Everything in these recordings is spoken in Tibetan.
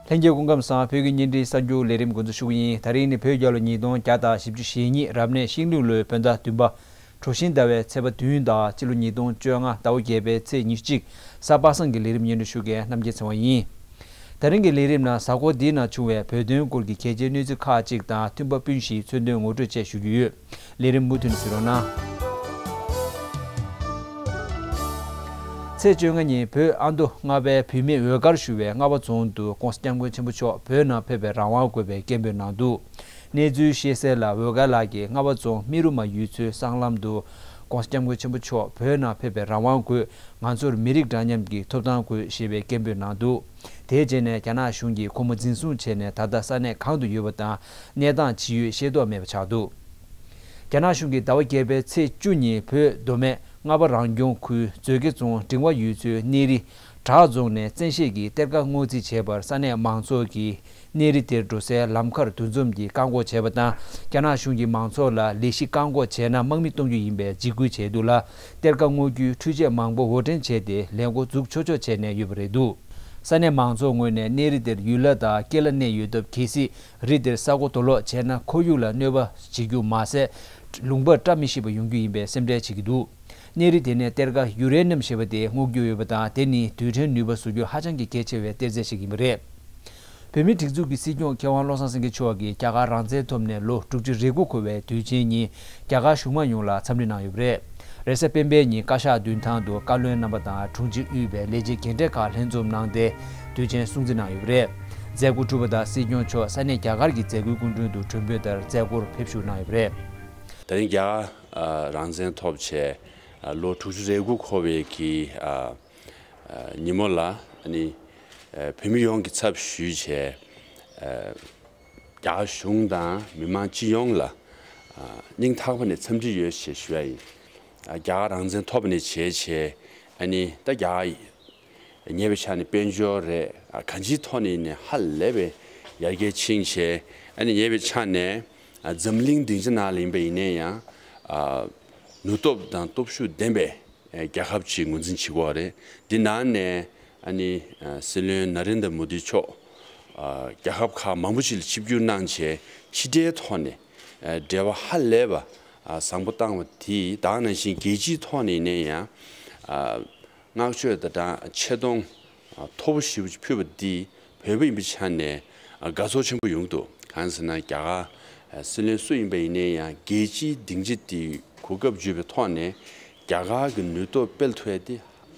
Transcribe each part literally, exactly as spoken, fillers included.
ལྷན་རྒྱས་སྐུ་ཁམས་བཟང་། བོད་ཀྱི་བརྙན་འཕྲིན་གསར་འགྱུར་ལས་རིམ་འགོ་འཛུགས་ཞུ་གི་ཡིན། ད་རིང་ནི་བོད་རྒྱལ་ལོ་ཉིས་སྟོང་བརྒྱ་དང་བཞི་བཅུ་ཞེ་གཉིས། རབ་གནས་ཤིང་ལུག་ལོའི་བོད་ཟླ་བདུན་པ། གྲོ་བཞིན་ཟླ་བའི་ཚེས་པ་བདུན་དང་སྤྱི་ལོ་ཉིས་སྟོང་བཅོ་ལྔ་ཟླ་བ་བརྒྱད་པའི་ཚེས་ཉི་ཤུ་གཅིག། གཟའ་པ་སངས་ཀྱི་ལས་རིམ་སྙན་སྒྲོན་ཞུ་མཁན་རྣམ་རྒྱལ་ཚེ་དབང་ཡིན། ད་རིང་གི་ལས་རིམ་ནང་གཟའ་འཁོར་འདིའི་ནང་བྱུང་བའི་བོད་དོན་སྐོར་གྱི་གལ་ཆེའི་གནས་ཚུལ་ཁག་ཅིག་དང་། མཐུན་པ་སྤུན་བཞིའི་མཚོན་དོན་ངོ་སྤྲོད་བཅས་ཞུ་རྒྱུ་ཡོད། ལས་རིམ་མུ་མཐུད་ནས་གཟིགས་རོགས་གནང་། ཚེས་བཅོ་ལྔ་ཉིན་བོད་ཨ་མདོ་རྔ་པའི་བུད་མེད་འོས་སྒར་ཞུ་བའི་རྔ་བ་རྫོང་དུ་༸གོང་ས་༸སྐྱབས་མགོན་ཆེན་པོ་མཆོག་བོད་ནང་ཕེབས་པའི་རང་དབང་དགོས་པའི་སྐད་འབོད་གནང་འདུག། གནས་ཚུལ་ཤེས་གསལ་ལ། འོས་སྒར་ལགས་ཀྱིས་རྔ་བ་རྫོང་རྨེ་རུ་མ་ཡུལ་ཚོའི་སྲང་ལམ་དུ་༸གོང་ས་༸སྐྱབས་མགོན་ཆེན་པོ་མཆོག་བོད་ནང་ཕེབས་པའི་རང་དབང་དགོས། ང་ཚོར་མི་རིགས་འདྲ་མཉམ་གྱི་ཐོབ་ཐང་དགོས་ཞེས་པའི་སྐད་འབོད་གནང་འདུག། དེའི་རྗེས་ནས་རྒྱ་ནག་གཞུང་གིས་ཁོ་མོ་འཛིན་བཟུང་བྱས་ནས། ད་ལྟ་ས་གནས་གང་དུ་ཡོད་པ་དང་གནས་སྟངས་ཇི་ཡོད་ཤེས་རྟོགས་མེད་པ་ཆགས་འདུག། རྒྱ་ནག་གཞུང་གིས་ཟླ་བ་བརྒྱད་པའི་ཚེས་བཅུ་ཉིན་བོད་མདོ་སྨད་རྔ་པ་རང་སྐྱོང་ཁུལ་མཛོད་དགེ་རྫོང་འབྲིང་བ་ཡུལ་ཚོའི་གནས་རི་བྲག་རྫོང་ནས་བཙན་ཤེད་ཀྱིས་གཏེར་ཁ་སྔོག་རྩིས་བྱས་པར་ས་གནས་མང་ཚོགས་ཀྱིས་གནས་རི་དེར་འགྲོ་སའི་ལམ་ཁར་འདུ་འཛོམས་ཀྱིས་བཀག་འགོག་བྱས་པ་དང་། རྒྱ་ནག་གཞུང་གིས་མང་ཚོགས་ལ་ལས་གཞི་བཀག་འགོག་བྱས་ན་དམག་མི་གཏོང་རྒྱུ་ཡིན་པའི་འཇིགས་སྐུལ་བྱས་འདུག་ལ། གཏེར་ཁ་སྔོག་རྒྱུའི་འཕྲུལ་ཆས་མང་པོ་དབོར་འདྲེན་བྱས་ཏེ། ལས་འགོ་འཛུགས་ཆོག་ཆོག་བྱས་ནས་ཡོད་པ་རེད་འདུག། ས་གནས་མང་ཚོགས་ངོས་ནས་གནས་རི་དེར་ཡུལ་ལྷ་དང་སྐྱེས་ལྷ་གནས་ཡོད་སྟབས། གལ་སྲིད་རི་དེར་ས་རྐོ་དོར་སློག་བྱས་ན་ཁོར་ཡུག་ལ་གནོད་པ་བྱེད་རྒྱུ་མ་ཟད། ལུང་པར་བཀྲ་མི་ཤིས་པ་ཡོང་རྒྱུ་ཡིན་པའི་སེམས་ཁྲལ་བྱེད་ཀྱི་འདུག། གནས་རི་དེ་ནས་གཏེར་ཁ་ཡུ་རེ་ནམ་ཞེས་པ་དེ་སྔོག་རྒྱུ་ཡོད་པ་དང་། དེ་ནི་རྡུལ་ཕྲན་ནུས་པ་བཟོ་རྒྱུར་ཧ་ཅང་གི་གལ་ཆེ་བའི་གཏེར་རྫས་ཤིག་ཡིན་པ་རེད། བོད་མིའི་སྒྲིག་འཛུགས་ཀྱི་སྲིད་སྐྱོང་མཁས་དབང་བློ་བཟང་སེང་གེ་མཆོག་གིས་རྒྱ་གར་རང་བཙན་ཐོབ་ནས་ལོ་དྲུག་ཅུ་རེ་དགུ་འཁོར་བའི་དུས་ཆེན་ཉིན་རྒྱ་གར་གཞུང་མང་ཡོངས་ལ་འཚམས་འདྲི་གནང་ཡོད་པ་རེད། རེས་གཟའ་སྤེན་པའི་ཉིན་བཀའ་ཤག་མདུན་ཐང་དུ་བཀའ་བློན་རྣམ་པ་དང་དྲུང་ཆེ་དབུས་པའི་ལས་བྱེད་རྒན་གྲས་ཁག་ལྷན་འཛོམས་གནང་སྟེ། དུས་ཆེན་སྲུང་བརྩི་གནང་ཡོད་པ་རེད། མཛད་སྒོ་གྲུབ་པ་དང་སྲིད་སྐྱོང་མཆོག་ས་གནས་རྒྱ་གར་གྱི་མཛད་སྒོའི་སྐུ་མགྲོན་དུ་མགྲོན་འབོད་ལྟར་མཛད་སྒོར་ཕེབས་བཞུགས་གནང་ཡོད་པ་རེད། ད་རིང་རྒྱ་གར་རང་བཙན་ཐོབ་བྱས་ལོ་དྲུག་ཅུ་རེ་དགུ་འཁོར་བའི་གི་ཉིན་མོ་ལ། ཨ་ནི་བོད་མི་ཡོངས་ཀྱི་ཚབ་ཞུས་བྱས། རྒྱ་གར་གཞུང་དང་མི་མང་སྤྱི་ཡོངས་ལ་སྙིང་ཐག་པ་ནས་འཚམས་འདྲི་ཡོད་ཞེས་ཞུ་ཡ་ཡིན། རྒྱ་གར་རང་བཙན་ཐོབ་པ་ནས་བྱས་བྱས། ཨ་ནི་ད་རྒྱ་གར་ཉེ་བའི་ཆ་ནས་དཔལ་འབྱོར་རེད། གང་ཅིའི་ཐོག་ནས་ནས་ཧ་ལས་པའི་ཡར་རྒྱས་ཕྱིན་བྱས། ཨ་ནི་ཉེ་བའི་ཆ་ནས་འཛམ་གླིང་སྡིངས་ཆ་ནང་ལ་ཡིན་པ་ཡིན་ནའི་ཡང་ནུས་སྟོབས་དང་སྟོབས་ཤུགས་ལྡན་པའི་རྒྱལ་ཁབ་ཅིག་ངོས་འཛིན་བྱེད་ཀྱི་ཡོད་རེད། འདི་ནང་ནས་ཨ་ནི་སྲིད་བློན་ན་རེན་དྲ་མོ་དི་མཆོག་རྒྱལ་ཁབ་ཁག་མང་པོ་ཞིག་ལ་ཆིབས་བསྒྱུར་གནང་བྱས། ཕྱི་འབྲེལ་ཐོག་ནས་འབྲེལ་བ་ཧ་ལས་པ་བཟང་པོ་བཏང་བ་དེས། ད་ག་ནང་བཞིན་རྒྱལ་སྤྱིའི་ཐོག་ནས་ནས་ཡང་བསྔགས་བརྗོད་དང་སྦྲགས་ཆེ་མཐོང་མཐོ་པོ་ཞེ་པོ་ཅིག་ཕུལ་བ་འདིས། བོད་པ་ཡིན་པའི་ཆ་ནས་དགའ་ཚོར་ཆེན་པོ་ཡོང་གི་འདུག། གང་ཟེར་ན། རྒྱ་གར་སྲིད་བློན་སུ་ཡིན་པ་ཡིན་ནའི་ཡང་། རྒྱལ་སྤྱིའི་སྡིངས་ཆ་དེ་གོ་སྐབས་བརྒྱུད་པའི་ཐོག་ནས་རྒྱ་གར་གྱི་ནུས་སྟོབས་སྤེལ་ཐུབ་ཡ་དེ་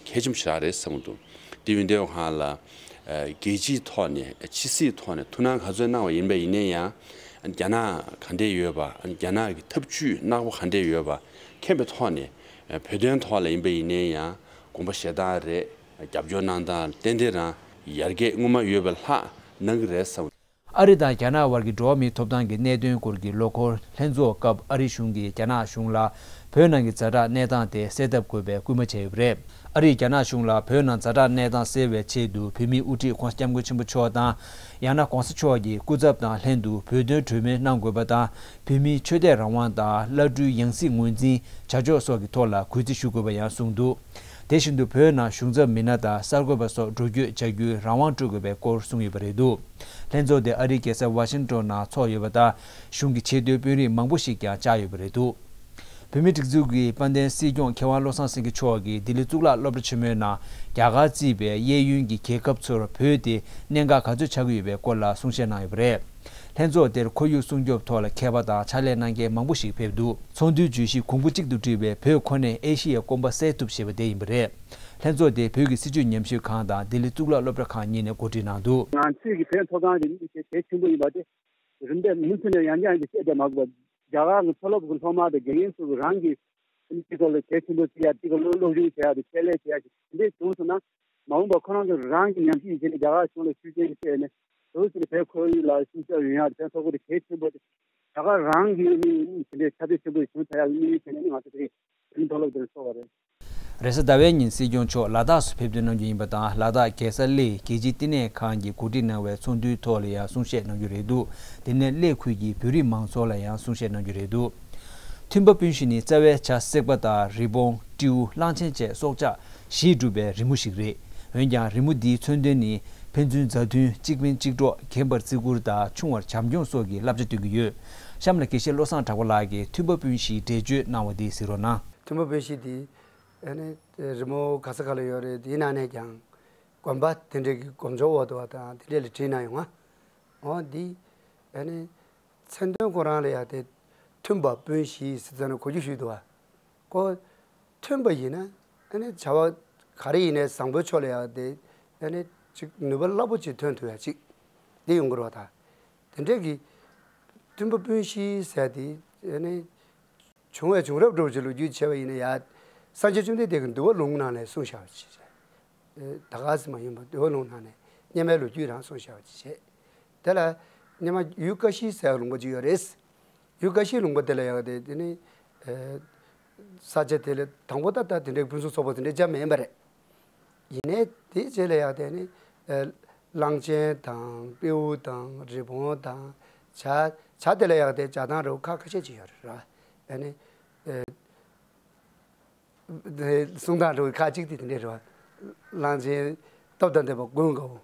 གལ་ཆེན་པོ་ཞེ་དྲག་རེད་བསམ་གྱི་འདུག། དེ་ཡིན་དུས་སྒང་ལ་རྒྱལ་སྤྱིའི་ཐོག་ནས་ཕྱི་སྲིད་ཐོག་ནས་ཐུགས་སྣང་ག་ཚོད་གནང་བ་ཡིན་པ་ཡིན་ནའི་ཡང་། རྒྱ་ནག་ག་འདྲས་ཡོད་པ། རྒྱ་ནག་གི་ཐབས་ཇུས་གནག་པོ་ག་འདྲས་ཡོད་པ་མཁྱེན་པའི་ཐོག་ནས། བོད་དོན་ཐོག་ལ་ཡིན་པ་ཡིན་ནའི་ཡང་། དགོངས་པ་བཞེས་སྟངས་རེད། རྒྱབ་སྐྱོར་གནང་སྟངས་ཏན་ཏན་རང་ཡར་རྒྱས་སྔོན་མ་ཡོད་པ་ལྷག་གནང་གི་རེད་བསམ། ཨ་རི་དང་རྒྱ་ནག་དབར་གྱི་འགྲོ་བ་མིའི་ཐོབ་ཐང་གི་གནད་དོན་སྐོར་གྱི་ལོ་འཁོར་ལྷན་ཚོགས་སྐབས། ཨ་རི་གཞུང་གིས་རྒྱ་ནག་གཞུང་ལ་བོད་ནང་གི་ཛ་དྲག་གནས་སྟངས་དེ་སེལ་ཐབས་དགོས་པའི་སྐུལ་མ་བྱས་ཡོད་པ་རེད། ཨ་རིས་རྒྱ་ནག་གཞུང་ལ་བོད་ནང་ཛ་དྲག་གནས་སྟངས་སེལ་བའི་ཆེད་དུ། བོད་མིའི་དབུ་ཁྲིད་༸གོང་ས་༸སྐྱབས་མགོན་ཆེན་པོ་མཆོག་དང་། ཡང་ན་༸གོང་ས་མཆོག་གི་སྐུ་ཚབ་དང་ལྷན་དུ་བོད་དོན་གྲོས་མོལ་གནང་དགོས་པ་དང་། བོད་མིའི་ཆོས་དད་རང་དབང་དང་། བླ་སྤྲུལ་ཡང་སྲིད་ངོས་འཛིན་བྱ་ཕྱོགས་སོགས་ཀྱི་ཐོག་ལ་གུས་བརྩི་ཞུ་དགོས་པ་ཡང་གསུངས་འདུག། དེ་བཞིན་དུ་བོད་ནང་གཞུང་ཚབ་མི་སྣ་དང་གསར་འགོད་པ་སོགས་འགྲོ་སྐྱོད་བྱ་རྒྱུའི་རང་དབང་སྤྲོད་དགོས་པའི་སྐོར་གསུངས་ཡོད་པ་རེད་འདུག། ལྷན་ཚོགས་དེ་ཨ་རིའི་རྒྱལ་ས་ཝ་ཤིང་ཏོན་ནང་ཚོགས་ཡོད་པ་དང་། གཞུང་གི་ཆེས་མཐོའི་དཔོན་རིགས་མང་པོ་ཞིག་ཀྱང་བཅར་ཡོད་པ་རེད་འདུག། བོད་མིའི་སྒྲིག་འཛུགས་ཀྱི་དཔལ་ལྡན་སྲིད་སྐྱོང་མཁས་དབང་བློ་བཟང་སེང་གེ་མཆོག་གིས་ལྡི་ལི་གཙུག་ལག་སློབ་གྲྭ་ཆེན་མོའི་ནང་རྒྱ་གར་གཙོས་པའི་གཡས་གཡོན་གྱི་རྒྱལ་ཁབ་ཚོར་བོད་དེ་གནད་འགག་ག་ཚོད་ཆགས་ཀྱི་ཡོད་པའི་སྐོར་ལ་གསུང་བཤད་གནང་ཡོད་པ་རེད། ལྷན་ཚོགས་དེར་ཁོར་ཡུག་སྲུང་སྐྱོབ་ཐོག་ལ་མཁས་པ་དང་ཕྱག་ལས་གནང་མཁན་མང་པོ་ཞིག་ཕེབས་འདུག། ཚོགས་འདུའི་བརྗོད་གཞི་གོང་བུ་གཅིག་ཏུ་སྒྲིལ་བའི་བོད་ཁོ་ནས་ཨེ་ཤི་ཡའི་སྐོམ་པ་སེལ་ཐུབ་ཞེས་པ་དེ་ཡིན་པ་རེད། ལྷན་ཚོགས་དེ་བོད་ཀྱི་སྲིད་བྱུས་ཉམས་ཞིབ་ཁང་དང་ལྡི་ལི་གཙུག་ལག་སློབ་གྲྭ་ཁང་གཉིས་ནས་གོ་སྒྲིག་གནང་འདུག། ང་ཚོས་ཀྱི་བོད་ཐོབ་ཐང་དེ་གལ་ཆེན་པོ་ཡིན་པ་དེ། རིམ་པས་མུ་མཐུད་ནས་ཡང་བསྐྱར་ཡང་བསྐྱར་བཤད་བསྡད་མ་དགོས་པ། རྒྱ་གར་གྱི་མཐོ་སློབ་ཀྱི་སློབ་མ་དང་དགེ་རྒན་སོགས་ཀྱིས་རང་གི་ཨ་ནི་སྤྱི་ཚོགས་ལ་གལ་ཆེན་པོ་བརྩི་ཡ། དེ་ག་སློབ་སློབ་སྦྱོང་བྱེད་ཡ་དང་ཆེད་ལས་བྱེད་ཡ་ཞིག་དེ་འདྲས་བྱུང་སོང་ན། མ་འོངས་པར་ཁོ་རང་ཚོ་རང་གི་ཉམས་ཞིབ་བྱས་ནས་རྒྱ་གར་གཞུང་ལ་ཤུགས་རྐྱེན་བྱས་ནས། འོ་ཟེར་ནས་བོད་ཁོར་ཡུག་ལ་སྲུང་སྐྱོབ་ཡོང་ཡ་དང་། ཐོག་ཁུར་དེ་གལ་ཆེན་པོ་དེ། རྒྱ་གར་རང་གི་ཨ་ནི་དེ་འདྲའི་ཁྱབ་གདལ་ཆེན་པོ་ཞིག་བྱུང་ཚར་ཡ་གི་དམིགས་ཡུལ་བྱས་ནས། ཨ་ནི་ང་ཚོ་དེ་རིང་མཐོ་སློབ་དེར་ཚོགས་པ་རེད། རེས་གཟའ་ཟླ་བའི་ཉིན་སྲིད་སྐྱོང་མཆོག་ལ་དྭགས་སུ་ཕེབས་ཐོན་གནང་རྒྱུ་ཡིན་པ་དང་། ལ་དྭགས་རྒྱལ་ས་གླེ་རྒྱལ་སྤྱིའི་བསྟི་གནས་ཁང་གིས་གོ་སྒྲིག་གནང་བའི་ཚོགས་འདུའི་ཐོག་ལ་ཡང་གསུང་བཤད་གནང་རྒྱུ་རེད་འདུག། དེ་ནས་གླེ་ཁུལ་གྱི་བོད་རིགས་མང་ཚོགས་ལ་ཡང་གསུང་བཤད་གནང་རྒྱུ་རེད་འདུག། མཐུན་པ་སྤུན་བཞི་ནི་རྩ་བའི་བྱ་སྲེག་པ་དང་རི་བོང་། སྤྲེའུ། གླང་ཆེན་བཅས་སྲོག་ཆགས་བཞིས་གྲུབ་པའི་རི་མོ་ཞིག་རེད། འོན་ཀྱང་རི་མོ་འདིའི་མཚོན་དོན་ནི། ཕན་ཚུན་མཛའ་མཐུན། གཅིག་ཕན་གཅིག་གྲོགས། རྒན་པར་བརྩི་བཀུར་དང་ཆུང་བར་བྱམས་སྐྱོང་སོགས་ཀྱི་བསླབ་བྱ་སྟོན་གྱི་ཡོད། གཤམ་ལ་དགེ་བཤེས་བློ་བཟང་གྲགས་པ་ལགས་ཀྱིས་མཐུན་པ་སྤུན་བཞིའི་འགྲེལ་བརྗོད་གནང་བ་འདི་གཟིགས་རོགས་གནང་། མཐུན་པ་སྤུན་བཞི་འདི་ཨ་ནི་རི་མོ་ག་ས་ག་ལ་ཡོད་རེད། དེའི་ནང་ནས་ཀྱང་དགོན་པ་དེ་འདྲའི་གི་དགོན་ཆོག་འོག་ཏུ་བ་དང་དེ་འདྲའི་ལ་བྲིས་གནང་ཡོང་ང་། འོ་འདི་ཨ་ནི་མཚན་དོན་ཁོ་རང་ལ་ཡང་དེ་མཐུན་པ་སྤུན་བཞི་ཟེར་ཙམ་ན་གོ་རྒྱུ་ཞིག་འདུག་བ། ཁོ་མཐུན་པ་ཡིན་ན་ཨ་ནི་བྱ་བ་ག་རེ་ཡིན་ནའི་བཟང་པོའི་ཕྱོགས་ལ་ཡང་དེ་ཨ་ནི་ཅིག་ནུས་པ་རླབས་པོ་ཆེ་ཐོན་ཐུབ་ཡ་ཅིག་འདི་ཡོང་གི་རེད་བ་ད། དེ་འདྲའི་གི་མཐུན་པ་སྤུན་བཞི་ཟེར་དེ་ཨ་ནི་བྱུང་བའི་བྱུང་རབས་འདྲ་བོ་ཅིག་ལོ་རྒྱུས་བྱས་པ་ཡིན་ན་ཡང་སངས་རྒྱས་བཅོམ་ལྡན་འདས་ཀྱིས་འདུལ་བ་ལུང་ནང་ནས་གསུངས་བཞག་པ་ཅིག་རེད། ད་ག་ཟེ་མ་ཡིན་པ་འདུལ་བ་ལུང་ནང་ནས་སྙེ་མའི་ལོ་རྒྱུས་རང་གསུངས་བཞག་པ་ཅིག་བྱས། དེ་ལ་སྙེ་མ་ཡུལ་ཀ་ཤི་ཟེར་བ་ལུང་པ་ཅིག་ཡོད་རེད། ཡུལ་ཀ་ཤི་ལུང་པ་དེ་ལ་ཡག་དེ་དེ་ནི་ས་ཆ་དེ་ལ་དང་པོ་ད་ལྟ་དེ་འདྲའི་ཕུན་སུམ་ཚོགས་པ་དེ་འདྲའི་ཅང་མེད་པ་རེད། ཡིན་ནའི་དེའི་རྗེས་ལ་ཡག་དེ་ནི་གླང་ཆེན་དང་སྤྲེའུ་དང་རི་བོང་དང་བྱ་བྱ་དེ་ལ་ཡག་དེ་བྱ་དང་རི་བོ་ཁ་ཁ་ཤས་ཅིག་ཡོད་རེད་ར། ཨ་ནི། གསུང་སྟངས་འགྲོ་བའི་ཁ་ཅིག་དེ་དེ་འདྲའི་རེད་བ། གླང་ཆེན་སྟོབས་དང་ལྡན་པ་ཀུན་དགའ་བོ།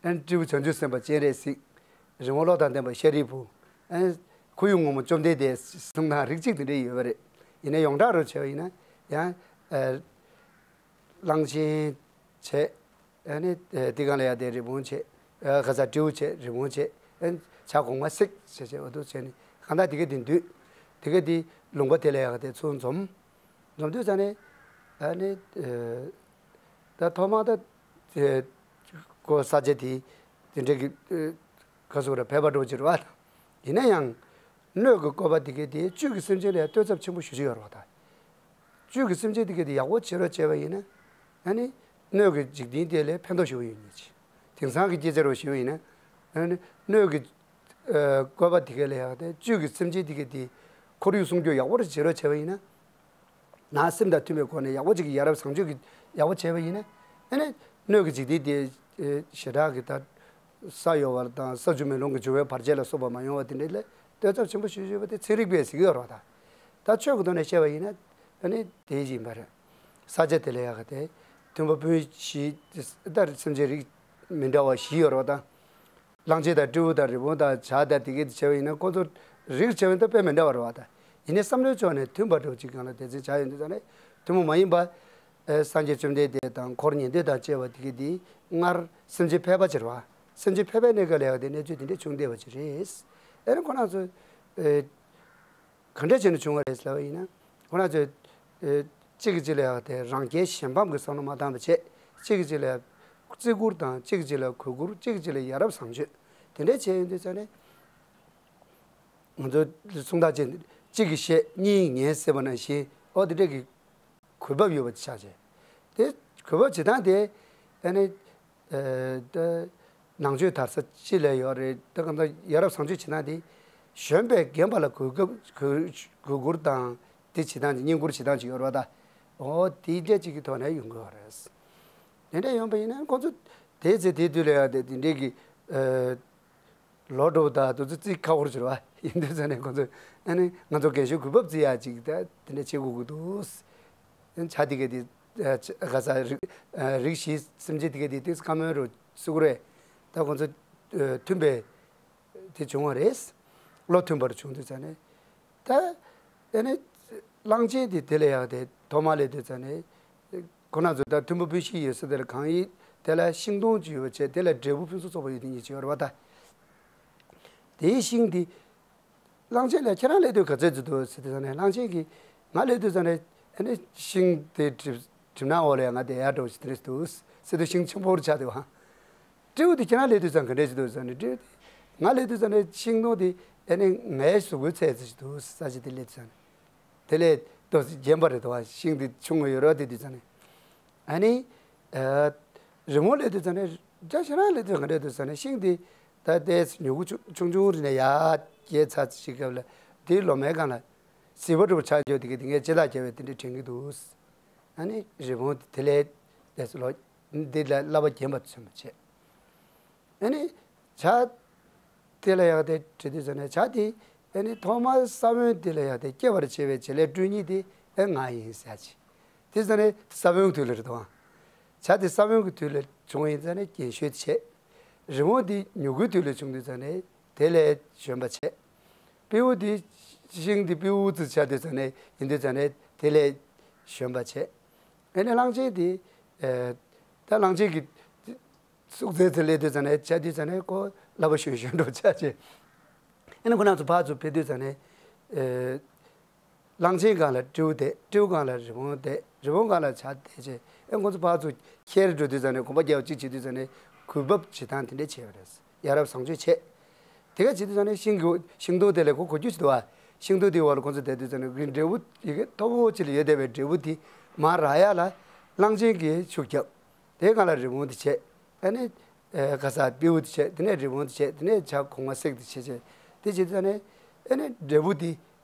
ཨན་སྤྲེའུ་བྱང་ཆུབ་སེམས་དཔའ་སྤྱན་རས་གཟིགས། རི་བོང་བློ་དང་ལྡན་པ་ཤཱ་རིའི་བུ། ཨན་ཁོར་ཡུག་ངོ་མ་བཅོམ་ལྡན་འདས་གསུང་སྟངས་རིགས་གཅིག་དེ་འདྲའི་ཡོད་པ་རེད། ཡིན་ན་ཡོངས་གྲགས་རུ་བྱས་པ་ཡིན་ན་ཡང་། གླང་ཆེན་བྱས། ཨ་ནི་དེ་སྒང་ལ་ཡང་དེ་རི་བོང་བྱས། ཁ་ས་སྤྲེའུ་བྱས་རི་བོང་བྱས། ཨ་ནི་བྱ་གོང་མ་སྲེག་བྱས་བྱས་འོ་དུ་བྱས་ནས་གང་ལྟར་དེ་ག་དེ་འདུས། དེ་ག་དེ་ལུང་པ་དེ་ལ་ཡང་དེ་ཚུར་འཛོམས། འཛོམས་དུས་ཙང་ནས་ཨ་ནི་ད་ཐོག་མར་ད་ཁོ་ས་ཆ་དེ་དེ་འདྲ་གི་ག་སོ་ར་ཕལ་པ་འགྲོ་གི་རེད་བ། ཡིན་ན་ཡང་སྣོད་ཀྱི་བཀོད་པ་དེ་ག་དེ་བཅུད་ཀྱི་སེམས་ཅན་ལ་ཡང་བསྟོད་ཚབས་ཆེན་པོ་ཞེ་པོ་ཅིག་ཡོད་རེད་བ་ད། བཅུད་ཀྱི་སེམས་ཅན་དེ་ག་དེ་ཡག་པོ་བྱེད་རོགས་བྱས་པ་ཡིན་ན། ཨ་ནི་སྣོད་ཀྱི་འཇིག་རྟེན་དེ་ལ་ཕན་ཐོགས་ཞེ་པོ་ཡོད་ནི་ཅི། དེང་སང་གི་སྐད་ཆ་རུ་ཞུས་པ་ཡིན་ན། ཨ་ནི་སྣོད་ཀྱི་ཨ་བཀོད་པ་དེ་ག་ལ་ཡག་སྟེ་བཅུད་ཀྱི་སེམས་ཅན་དེ་ག་དེ་ཁོར་ཡུག་སྲུང་སྐྱོབ་ཡག་པོ་རེ་བྱེད་རོགས་བྱས་པ་ཡིན་ན། ནང་སེམས་དང་མཐུན་པའི་སྒོ་ནས་ཡག་པོ་ཅིག་གི་ཡ་རབས་བཟང་སྤྱོད་ཀྱི་ཡག་པོ་བྱས་པ་ཡིན་ན། ཨ་ནི་སྣོད་ཀྱི་འཇིག་རྟེན་དེ་ཨ་ཞེ་དྲག་གི་ད་ས་གཡོ་བ་དང་ས་ཆུ་མེ་རླུང་གི་འགྱུར་བའི་བར་ཆད་ལ་སོགས་པ་མ་ཡོང་བ་དེ་འདྲ་ལ་བསྟོད་ཚབས་ཆེན་པོ་ཞེ་པོ་ཅིག་ཡོད་པ་དེ་ཚན་རིག་པས་གཟིགས་ཡོད་རེད་བ་ད། ད་ཆོས་ཀྱི་ཐོག་ནས་བཤད་པ་ཡིན་ན་ཨ་ནི་དེ་བཞིན་པ་རེད། ས་ཆ་དེ་ལ་ཡག་ག་དེ་མཐུན་པ་སྤུན་བཞི་ལྟར་སེམས་ཅན་རིགས་མི་འདྲ་བ་བཞི་ཡོད་རེད་བ་ད། གླང་ཆེན་དང་སྤྲེའུ་དང་རི་བོང་དང་བྱ་དང་དེ་གས་དེ་བྱས་པ་ཡིན་ན་ཁོ་ཚོ་རིགས་བྱས་པ་ཡིན་ན་དཔེ་མི་འདྲ་བ་རེད་བ་ད། ཡིན་ནའི་བསམ་བློའི་ཕྱོགས་ནས་མཐུན་པ་འདྲ་བོ་ཅིག་སྒང་ལ་དེ་ཚོའི་བྱ་ཡོད་འདུག་ཙང་ནས་ཐུན་མོང་མ་ཡིན་པ། ཨེ་སངས་རྒྱས་བཅོམ་ལྡན་འདས་དང་འཁོར་ཉན་ཐོས་དང་བཅས་པ་དེ་གས་དེ་སྔར་སེམས་ཅན་ཕལ་པ་ཅིག་རེད་བ། སེམས་ཅན་ཕལ་པའི་གནས་སྐབས་ལ་ཡག་དེ་གནས་ཚུལ་དེ་འདྲ་བྱུང་བསྡད་པ་ཅིག་རེད། ཨེ་ནི་ཁོ་རང་ཚོ་ཨེ་ག་འདྲ་བྱས་ནས་བྱུང་བ་རེད་ཟེར་ལབ་པ་ཡིན་ན། ཁོ་རང་ཚོས་ཨེ་གཅིག་གིས་གཅིག་ལ་ཡག་དེ་རང་རྒྱལ་གཞན་ཕམ་གྱི་བསམ་བློ་མ་བཏང་བ་བྱས། གཅིག་གིས་གཅིག་ལ་བརྩི་བཀུར་དང་གཅིག་གིས་གཅིག་ལ་གུས་བཀུར། གཅིག་གིས་གཅིག་ལ་ཡ་རབས་བཟང་སྤྱོད་དེ་འདྲ་བྱས་ཡོང་དུས་ཙང་ནས། ང་ཚོ་གསུང་སྟངས་ཅན་གཅིག་གིས་བཤད་གཉིས་ཉན་ཟེར་བ་ནང་བཞིན་ཨོ་དེ་འདྲ་གི་གུས་བབ་ཡོད་པ་ཆགས་བྱས། དེ་གུས་བབ་བྱེད་སྟངས་དེ་ཨ་ནི། ཨེ་ད་ནང་ཆོས་དར་ས་ཅི་ལས་ཡོད་རེད། ད་གང་ལྟར་ཡ་རབས་བཟང་སྤྱོད་བྱེད་སྟངས་དེ་གཞོན་པའི་རྒན་པ་ལ་གུས་སྐབས་གུས་གུས་བཀུར་དང་དེ་བྱེད་སྟངས་ཅིག་བསྙེན་བཀུར་བྱེད་སྟངས་ཅིག་ཡོད་རེད་བ་ད། ཨོ་དེ་འདྲ་ཅིག་གི་ཐོག་ནས་ཡོང་གི་ཡོད་རེད། དེ་འདྲ་ཡོང་པ་ཡིན་ན་ཁོང་ཚོ་དེའི་ཚེ་དེའི་དུས་ལ་ཡང་དེ་དེ་འདྲའི་གི་ཨེ། ལོ་འགྲོ་བ་དང་དུ་ཚོད་རྩིས་ཁག་པོར་གྱུར་བ་ཡིན་དུས་ཙང་ནས་ཁོང་ཚོས་ཨ་ནི་ང་ཚོ་རྒན་གཞོན་གུས་བབ་བརྩི་ཡག་ཅིག་ད་དེ་འདྲ་བྱེད་དགོས་ཀྱི་འདུག་བྱ་དེ་གས་དེ་ག་ས་རིགས་རིགས་བཞིའི་སེམས་ཅན་དེ་གས་དེ་ཏིག་བཀའ་མོལ་རུ་བསུ་གི་རེད། ད་ཁོང་ཚོ་མཐུན་པའི་དེ་བྱུང་བ་རེད། བློ་མཐུན་པར་བྱུང་དུས་ཙང་ནས། ད་ཨ་ནི་གླང་ཆེན་དེ་དེ་ལ་ཡག་དེ་ཐོག་མ་ལས་དུས་ཙང་ནས། ཁོ་རང་ཚོ་ད་མཐུན་པ་སྤུན་བཞི་ཡོད་ས་དེ་ལ་གང་ཡིན་དེ་ལ་ཤིང་སྡོང་ཅིག་ཡོད་པ་བྱས་དེ་ལ་འབྲས་བུ་ཕུན་སུམ་ཚོགས་པ་ཡོད་དེ་གཉིས་ཅིག་ཡོད་རེད་བ་ད། དེའི་ཤིང་དེ་གླང་ཆེན་ལ་ཁྱེད་རང་སླེབས་དུས་ག་ཚོད་ཅིག་འདུག་ཟེར་དུས་ཙང་ནས་གླང་ཆེན་གྱིས་ང་སླེབས་དུས་ཙང་ནས་ཨ་ནི་ཤིང་དེ་གྲིབ་གྲིབ་ནག་འོག་ལ་ཡང་ང་བསྡད་ཡག་འདྲ་བོ་ཞིག་དེ་འདྲ་འདུག་ཟེར་དུས་ཤིང་ཆེན་པོ་རུ་ཆགས་འདུག་ཨ། སྤྲེའུ་དེ་ཁྱེད་རང་སླེབས་དུས་ཙང་ག་འདྲས་ཅིག་འདུག་ཟེར་ནས་སྤྲེའུ་དེ་ང་སླེབས་དུས་ཙང་ནས་ཤིང་སྡོང་དེ་ཨ་ནི་ངའི་གཟུགས་པོའི་ཚད་ཙམ་ཞིག་འདུག་ས་ཆ་དེ་སླེབས་དུས་ཙང་ནས། དེ་ལས་ཏོག་ཙམ་རྒྱན་པ་རེད་དོ། ཤིང་དེ་ཆུང་ངུ་ཡོད་རོགས་དེ་དུས་ཙང་ནས། ཨ་ནི། ཨ། རི་མོ་སླེབས་དུས་ཙང་ནས་རྒྱ་ཞེ་དྲག་སླེབས་དུས་ག་འདྲས་འདུག་ཟེར་ནས་ཤིང་དེ་ད་ལྟའི་མྱུ་གུ་ཆུང་ཆུང་ཆུང་རེ་ནས་ཡར་རྒྱས་ཚར་ཅིག་སྐབས་ལ་དེའི་ལོ་མའི་སྒང་ལ་ཟིལ་པ་འདྲ་པོ་ཆགས་འགྱོ་དེ་གས་དེ་ངས་ལྕེ་ལྡག་རྒྱབ་པའི་དེ་འདྲས་དྲན་གྱི་འདུག་ཨ་ནི་རི་བོང་དེ་ལས་དེ་ལོ་འདི་ལ་བསླབ་པ་རྒྱན་པ་མཚོན་པ་བྱས། ཨ་ནི་བྱ་དེ་ལ་ཡག་དེ་བྲིས་དུས་ཙང་ནས་བྱ་དེ་ཨ་ནི་ཐོག་མར་ས་བོན་དེ་ལ་ཡག་དེ་སྐྱེ་བར་བྱེད་པའི་བྱེད་ལས་སྤྲུལ་ཉིད་དེ་ཨེ་ང་ཡིན་ཟེར་ཅིག་དེ་ཙང་ནས་ས་བོན་གྱི་དུས་ལ་རེད་དོ། བྱ་དེ་ས་བོན་གྱི་དུས་ལ་བྱུང་བ་ཡིན་ཙང་ནས་རྒན་ཤོས་བྱས། རི་བོང་དེ་མྱུ་གུའི་དུས་ལ་བྱུང་དུས་ཙང་ནས་དེ་ལས་གཞོན་པ་བྱས། སྤྲེའུ་དེ་ཤིང་དེ་སྤྲེའུ་ཙི་ཆགས་དུས་ཙང་ནས་ཡིན་དུས་ཙང་ནས་དེ་ལས་གཞོན་པ་བྱས། ཨ་ནི་གླང་ཆེན་དེ་ཨ་ད་གླང་ཆེན་གྱི་སྲོག་རྩ་དེ་སླེབས་དུས་ཙང་ནས་ཆགས་དུས་ཙང་ནས་ཁོ་ལབ་པ་གཞོན་གཞོན་འགྲོ་ཆགས་བྱས། ཨ་ནི་ཁོ་རང་ཚོ་ཕར་ཚུར་ཕེབས་དུས་ཙང་ནས་ཨ་གླང་ཆེན་སྒང་ལ་སྤྲེའུ་བསྡད། སྤྲེའུ་སྒང་ལ་རི་བོང་བསྡད། རི་བོང་སྒང་ལ་བྱ་བསྡད་བྱས། ཨེ་ཁོང་ཚོ་ཕར་ཚུར་འཁྱེར་འགྲོ་དུས་ཙང་ནས་གོམ་པ་རྒྱག་པ་གཅིག་བྱེད་དུས་ཙང་ནས་གུས་བབ་བྱེད་སྟངས་དེ་འདྲས་བྱས་པ་རེད། ཡ་རབས་བཟང་སྤྱོད་བྱས། དེ་ག་བྱེད་དུས་ཙང་ནས་ཤིང་གི་ཤིང་སྡོང་དེ་ལ་ཁོ་གོ་རྒྱུ་ཞིག་འདུག་བ། ཤིང་སྡོང་དེའི་འོག་ལ་ཁོང་ཚོ་བསྡད་དུས་ཙང་ནས་གི་འབྲས་བུ་ཡི་གེ་མཐོ་པོ་ཅིག་ལ་ཡོད་བསྡད་པའི་འབྲས་བུ་དེ་མར་རག་ཡ་ལ་གླང་ཆེན་གྱིས་ཤུགས་བརྒྱབ། དེའི་སྒང་ལ་རི་བོང་དེ་བྱས། ཨ་ནི་ཨ་ག་ས་སྤྲེའུ་དེ་བྱས། དེ་ནས་རི་བོང་དེ་བྱས། དེ་ནས་བྱ་གོང་མ་སྲེག་དེ་བྱས་བྱས། དེ་བྱེད་དུས་ཙང་ནས་ཨ་ནི་འབྲས་བུ་དེ་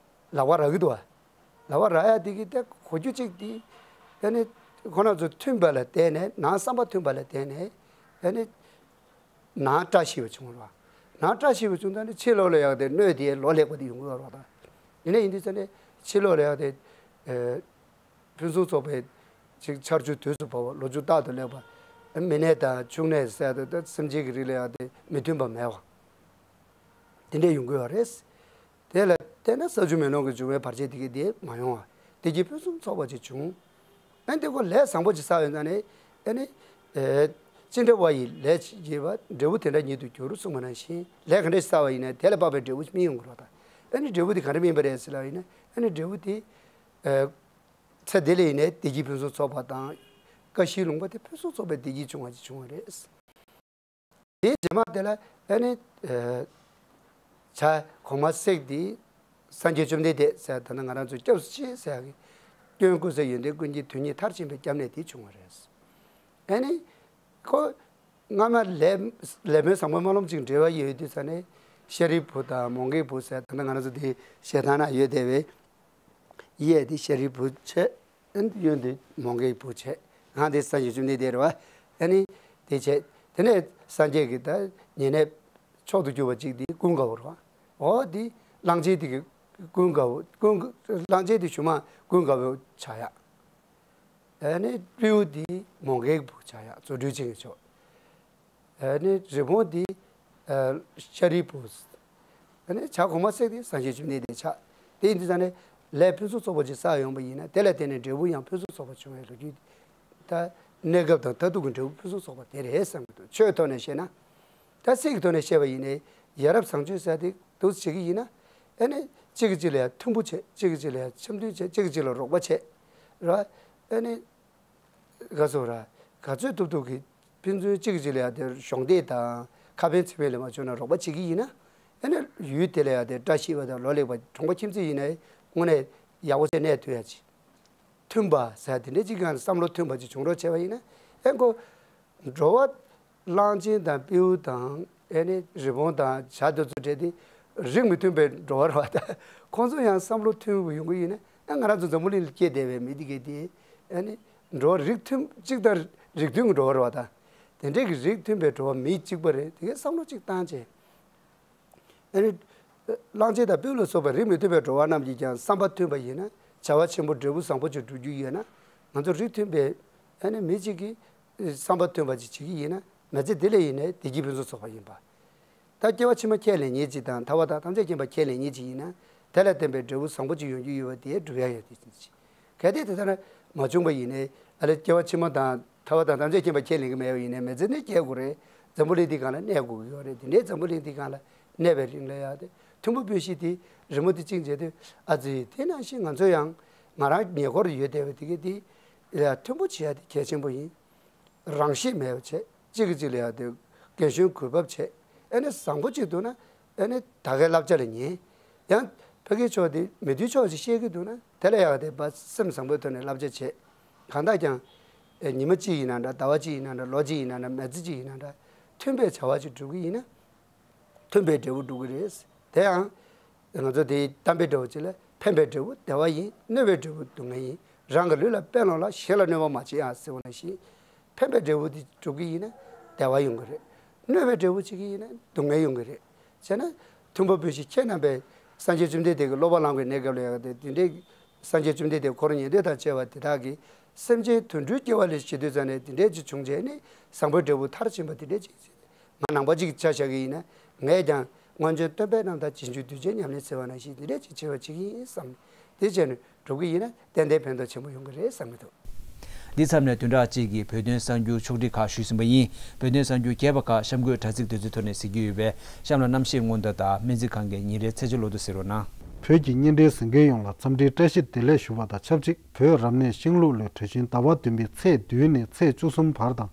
ལག་པ་རག་གི་འདུག་བ། ལག་པ་རག་ཡ་དེ་གི་དེ་གོ་རྒྱུ་གཅིག་དེ་ཨ་ནི་ཁོ་རང་ཚོ་མཐུན་པ་ལ་བརྟེན་ནས། ནང་བསམ་པ་མཐུན་པ་ལ་བརྟེན་ནས་ཨ་ནི་ནང་བཀྲ་ཤིས་པ་བྱུང་བ་རེད་བ། ནང་བཀྲ་ཤིས་པ་བྱུང་ཙང་ནས་ཕྱི་ལོགས་ལ་ཡག་དེ་གནོད་དེ་ལོ་ལེགས་པ་དེ་ཡོང་གི་ཡོད་རེད་བ། ད་ཡིན་ན་ཡིན་དུས་ཙང་ནས་ཕྱི་ལོགས་ལ་ཡག་དེ་ཨ་ཕུན་སུམ་ཚོགས་པའི་ཅིག་ཆར་ཆུ་དུས་སུ་བབས་པ། ལོ་ཕྱུགས་རྟག་ཏུ་ལེགས་པ། མི་ནད་དང་ཕྱུགས་ནད་ཟེར་ཡ་དེ་ད་སེམས་ཅན་གྱི་རིགས་ལ་ཡག་དེ་མི་མཐུན་པ་མེད་པ་དེ་འདྲས་ཡོང་གི་ཡོད་རེད། དེ་ལ་བརྟེན་ནས་ས་ཆུ་མེ་རླུང་གི་འབྱུང་བའི་བར་ཆད་དེ་གའི་དེ་མ་ཡོང་བ། བདེ་སྐྱིད་ཕུན་སུམ་ཚོགས་པ་ཅིག་བྱུང་། ཨ་ནི་དེ་ཁོ་ལས་བཟང་པོ་ཅིག་བསགས་ཡོད་ཙང་ནས་ཨ་ནི་ཨེ་ཅི་འདྲ་བ་ཡི་ལས་ཅིག་བྱས་པ་འབྲས་བུ་དེ་འདྲ་ཉིད་དུ་འགྱུར་གསུངས་པ་ནང་བཞིན། ལས་ག་འདྲ་ཞིག་བསགས་པ་ཡིན་ན་དེ་ལ་དཔག་པའི་འབྲས་བུ་སྨིན་ཡོང་གི་རེད་བ། ད་ཨ་ནི་འབྲས་བུ་དེ་ག་འདྲ་སྨིན་པ་རེད་ཟེར་ལབ་པ་ཡིན་ན། ཨ་ནི་འབྲས་བུ་དེ་ཨེ་ཚེ་འདི་ལ་ཡིན་ནའི་བདེ་སྐྱིད་ཕུན་སུམ་ཚོགས་པ་དང་། ཀ་ཤིའི་ལུང་པ་དེ་ཕུན་སུམ་ཚོགས་པའི་བདེ་སྐྱིད་བྱུང་བ་ཅིག་བྱུང་བ་རེད། དེའི་རྗེས་མ་དེ་ལ་ཨ་ནི་ཨ་བྱ་གོང་མ་སྲེག་དེ་སངས་རྒྱས་བཅོམ་ལྡན་འདས་ཟེར། ད་ལྟ་ང་རང་ཚོ་སྐྱབས་སུ་མཆི་ཟེར་ཡག་གི་སྐྱོན་ཀུན་ཟད་ཡོན་ཏན་ཀུན་གྱི་དོན་གཉིས་མཐར་ཕྱིན་པའི་སྐྱབས་གནས་དེ་བྱུང་བ་རེད། ཨ་ནི་ཁོ་སྔ་མ་ལས་ལས་སྨོན་བཟང་པོ་སྨོན་ལམ་ཅིག་འབྲེལ་བ་ཡོད་དུས་ཙང་ནས་ཤཱ་རིའི་བུ་དང་མོའུ་འགལ་བུ་ཟེར། ད་ལྟ་ང་རང་ཚོ་དེ་ཞལ་ཐང་ན་ཡོད་བསྡད་པའི་གཡས་དེ་ཤཱ་རིའི་བུ་བྱས། གཡོན་དེ་མོའུ་འགལ་བུ་བྱས། ང་དེ་སངས་རྒྱས་བཅོམ་ལྡན་འདས་རེད་བ། ཨ་ནི་དེ་བྱས། དེ་ནས་སངས་རྒྱས་ཀྱི་ད་ཉེ་གནས་མཆོག་ཏུ་གྱུར་པ་གཅིག་དེ་ཀུན་དགའ་བོ་རེད་བ། འོ་དེ་གླང་ཆེན་དེ་གི་ཀུན་དགའ་བོ། ཀུན་གླང་ཆེན་དེ་གཞུག་མ་ཀུན་དགའ་བོ་ཆགས་ཡག་ཨ་ནི་སྤྲེའུ་དེ་མོའུ་འགལ་བུ་ཆགས་ཡག་རྫུ་འཕྲུལ་ཅན་གྱི་མཆོག་ཨ་ནི་རི་བོང་དེ་ཨ་ཤཱ་རིའི་བུ། ཨ་ནི་བྱ་གོང་མ་སྲེག་དེ་སངས་རྒྱས་བཅོམ་ལྡན་འདས་ཆགས། དེ་ཡིན་དུས་ཙང་ནས་ལས་ཕུན་སུམ་ཚོགས་པ་ཅིག་བསགས་ཡོང་བ་ཡིན་ན། དེ་ལ་བརྟེན་ནས་འབྲས་བུ་ཡང་ཕུན་སུམ་ཚོགས་པ་བྱུང་བའི་ལོ་རྒྱུས། ད་གནས་སྐབས་དང་མཐར་ཐུག་གི་འབྲས་བུ་ཕུན་སུམ་ཚོགས་པ་དེ་རེད་བསམ་གྱི་འདུག་ཆོས་ཐོག་ནས་བཤད་ན། ད་སྲིད་ཀྱི་ཐོག་ནས་བཤད་པ་ཡིན་ནའི་ཡ་རབས་བཟང་སྤྱོད་ཟེར་དེ་འདུག་བྱེད་ཀྱི་ཡིན་ན། ཨ་ནི་གཅིག་གིས་གཅིག་ལ་ཡང་མཐུན་པོ་བྱེད། གཅིག་གིས་གཅིག་ལ་ཡང་འཆམ་མཐུན་བྱེད། གཅིག་གིས་གཅིག་ལ་རོགས་པ་བྱེད་ར། ཨ་ནི་ག་ཟེར་ར། ག་ཚོད་ཐུབ་ཐུབ་ཀྱིས་ཕན་ཚུན་གཅིག་གིས་གཅིག་ལ་ཡང་དེ་གཞོགས་འདེགས་དང་ཁ་ཕན་ཚིག་ཕན་ལ་མ་བྱུང་ན་རོགས་པ་བྱེད་ཀྱི་ཡིན་ན། ཨ་ནི་ཡུལ་དེ་ལ་ཡང་དེ་བཀྲ་ཤིས་པ་དང་ལོ་ལེགས་པ། གྲོང་པ་ཁྱིམ་མཚེས་ཡིན་ནའི་དངོས་གནས་ཡག་པོ་བྱས་གནས་ཐུབ་ཡ་ཅིག་མཐུན་པ་ཟེར་དེ་འདྲའི་གཅིག་སྒང་ལ་བསམ་བློ་མཐུན་པ་ཅིག་བྱུང་རོགས་བྱས་པ་ཡིན་ན། ཨེ་ཁོ་འགྲོ་བ་གླང་ཆེན་དང་སྤྲེའུ་དང་ཨེ་ནི་རི་བོང་དང་བྱ་དེ་ཚོ་འདྲ་དེ་རིགས་མི་མཐུན་པའི་འགྲོ་བ་རེད་བ། ད་ཁོང་ཚོ་ཡང་བསམ་བློ་མཐུན་པོ་ཡོང་གི་ཡིན་ན། ཨ་ང་རང་ཚོ་འཛམ་བུ་གླིང་ལ་སྐྱེས་བསྡད་པའི་མི་དེ་གས་དེ་ཨེ་ནི་འགྲོ་བ་རིགས་མཐུན་གཅིག་དང་རིགས་མཐུན་གྱི་འགྲོ་བ་རེད་བ། ད་དེ་འདྲའི་གི་རིགས་མཐུན་པའི་འགྲོ་བ་མི་གཅིག་པ་རེད། དེ་གས་བསམ་བློ་གཅིག་བཏང་བྱས། ཨ་ནི། གླང་ཆེན་དང་སྤྲེའུ་ལ་སོགས་པའི་རིགས་མི་མཐུན་པའི་འགྲོ་བ་རྣམས་ཀྱིས་ཀྱང་བསམ་པ་མཐུན་པ་ཡིན་ན། བྱ་བ་ཆེན་པོ་འབྲས་བུ་བཟང་པོ་ཅིག་འགྲུབ་རྒྱུ་ཡོད་ན། ང་ཚོ་རིགས་མཐུན་པའི་ཨ་ནི་མི་གཅིག་གིས་བསམ་པ་མཐུན་པ་ཅིག་བྱེད་ཀྱི་ཡིན་ན། མི་ཚེ་འདི་ལ་ཡིན་ནའི་བདེ་སྐྱིད་ཕུན་སུམ་ཚོགས་པ་ཡིན་པ། ད་སྐྱེ་བ་ཕྱི་མ་ཁས་ལེན་མཁན་ཅིག་དང་ཐར་པ་དང་ཐམས་ཅད་མཁྱེན་པ་ཁས་ལེན་མཁན་ཅིག་ཡིན་ན། དེ་ལ་བརྟེན་པའི་འབྲས་བུ་བཟང་པོ་ཅིག་ཡོང་རྒྱུ་ཡོད་པ་དེ་སྒྲུབ་ཡ་ཡོད་དེ་ཅིག་གལ་ཏེ་དེ་ལྟར་མ་བྱུང་བ་ཡིན་ནའི། ཨ་ལས་སྐྱེ་བ་ཕྱི་མ་དང་ཐར་པ་དང་ཐམས་ཅད་མཁྱེན་པ་ཁས་ལེན་གྱི་མེད་པ་ཡིན་ནའི། མི་ཚེ་འདི་སྐྱེལ་དགོས་རེད། འཛམ་བུ་གླིང་འདི་སྒང་ལ་གནས་དགོས་ཀྱི་ཡོད་རེད། དེ་འདྲའི་འཛམ་བུ་གླིང་འདི་སྒང་ལ་གནས་པའི་རིང་ལ་ཡང་དེ་མཐུན་པོ་སྤུན་བཞི་དེ་རི་མོ་དེ་བཅིངས་བྱས་དུས། ཨ་ཙི། དེ་ནང་བཞིན་ང་ཚོ་ཡང་ང་རང་ཉེ་འཁོར་ཡོད་བསྡད་པའི་དེ་གའི་དེ་ལ་མཐུན་པོ་བྱེད་ཡ་དེ་གལ་ཆེན་པོ་ཡིན། རང་ཤེད་མེད་པ་བྱས། གཅིག་གིས་གཅིག་ལ་ཡང་དེ་རྒན་གཞོན་གུས་བབ་བྱས། ཨ་ནི་བཟང་པོ་གཅིག་འདུག་ན། ཨ་ནི་ད་གའི་བསླབ་བྱ་ལ་ཉན། ཡང་ཕ་གིའི་ཕྱོགས་དེ་མི་མཐུན་ཕྱོགས་ཤིག་བཤད་ཀྱི་འདུག་ན། དེ་ལ་ཡང་དེ་བ་སེམས་བཟང་པོའི་ཐོག་ནས་བསླབ་བྱ་བྱེད། གང་ལྟར་ཀྱང་། ཨེ་ཉི་མ་གཅིག་ཡིན་ན་འདྲ། ཟླ་བ་གཅིག་ཡིན་ན་འདྲ། ལོ་གཅིག་ཡིན་ན་འདྲ། མི་ཚེ་གཅིག་ཡིན་ན་འདྲ། མཐུན་པའི་བྱ་བ་ཅིག་སྒྲུབ་ཀྱི་ཡིན་ན། མཐུན་པའི་འབྲས་བུ་སྒྲུབ་ཀྱི་རེད། དེ་ཡང་། ང་ཚོ་དེའི་གཏམ་དཔེ་འདྲ་བོ་ཅིག་ལ། ཕན་པའི་འབྲས་བུ་བདེ་བ་ཡིན། གནོད་པའི་འབྲས་བུ་སྡུག་བསྔལ་ཡིན། རང་གི་ལུས་ལ་ཕན་ལོང་ལ། གཞན་ལ་གནོད་པ་མ་བྱེད་ཨ་ཟེར་བ་ནང་བཞིན། ཕན་པའི་འབྲས་བུ་དེ་སྒྲུབ་ཀྱི་ཡིན་ན་བདེ་བ་ཡོང་གི་རེད། གནོད་པའི་འབྲས་བུ་བྱེད་ཀྱི་ཡིན་ན་སྡུག་བསྔལ་ཡོང་གི་རེད། བྱས་ན། མཐུན་པ་སྤུན་བཞི་ཁྱེད་རྣམ་པས་སངས་རྒྱས་བཅོམ་ལྡན་འདས་ཀྱི་བསླབ་པ་བླང་བའི་གནས་སྐབས་ལ་ཡང་དེ་དེ་འདྲའི་སངས་རྒྱས་བཅོམ་ལྡན་འདས་འཁོར་ཉན་ཐོས་དང་བཅས་པ་དེ་དག་གིས་སེམས་ཅན་དུད་འགྲོའི་སྐྱེ་བ་ལ་སྐྱེ་དུས་ཙམ་ནས་དེ་འདྲའི་ཅིག་བྱུང་བྱས་ནས་བཟང་པོའི་འབྲས་བུ་མཐར་ཕྱིན་པ་དེ་འདྲའི་ཅིག་ཟེར། ང་ནང་པ་གཅིག་ཆ་བཞག་གི་ཡིན་ན། ངས་ཀྱང་སྔོན་བྱོན་སྟོན་པའི་རྣམ་ཐར་རྗེས་འཇུག་གདུལ་བྱའི་ཉམས་ལེན་ཟེར་བ་ནང་བཞིན་འདི་འདྲས་ཅིག་བྱེད་པ་བྱེད་ཀྱི་ཡིན་བསམ་ནས། དེ་བྱས་ནས་སྒྲུབ་ཀྱི་ཡིན་ན་ཏན་ཏན་ཕན་ཐོགས་ཆེན་པོ་ཡོང་གི་རེད་བསམ་གྱི་འདུག། འདི་མཚམས་ནས་བདུན་ཕྲག་གཅིག་གི་བོད་དོན་གསར་འགྱུར་ཕྱོགས་སྒྲིག་ཁག་ཞུས་ཟིན་པ་ཡིན། བོད་དོན་གསར་འགྱུར་རྒྱས་པ་ཁག་གཤམ་འཁོད་དྲ་ཚིགས་དེ་ཚོའི་ཐོག་ནས་གཟིགས་རྒྱུ་ཡོད་པས། གཤམ་ལ་གནམ་གཤིས་སྔོན་བརྡ་དང་སྨན་རྩིས་ཁང་གི་ཉིན་རེའི་ཚེས་ཆ་ལོ་ཐོ་གཟིགས་རོགས་གནང་། བོད་ཀྱི་བརྙན་འཕྲིན་གཟིགས་མཁན་ཡོངས་ལ་འཚམས་འདྲིའི་བཀྲ་ཤིས་བདེ་ལེགས་ཞུ་བ་དང་ཆབས་ཅིག། བོད་རབ་གནས་ཤིང་ལུག་ལོའི་གྲོས་ཆེན་ཟླ་བ་བདུན་པའི་ཚེས་བདུན་ནས་ཚེས་བཅུ་གསུམ་བར་དང་།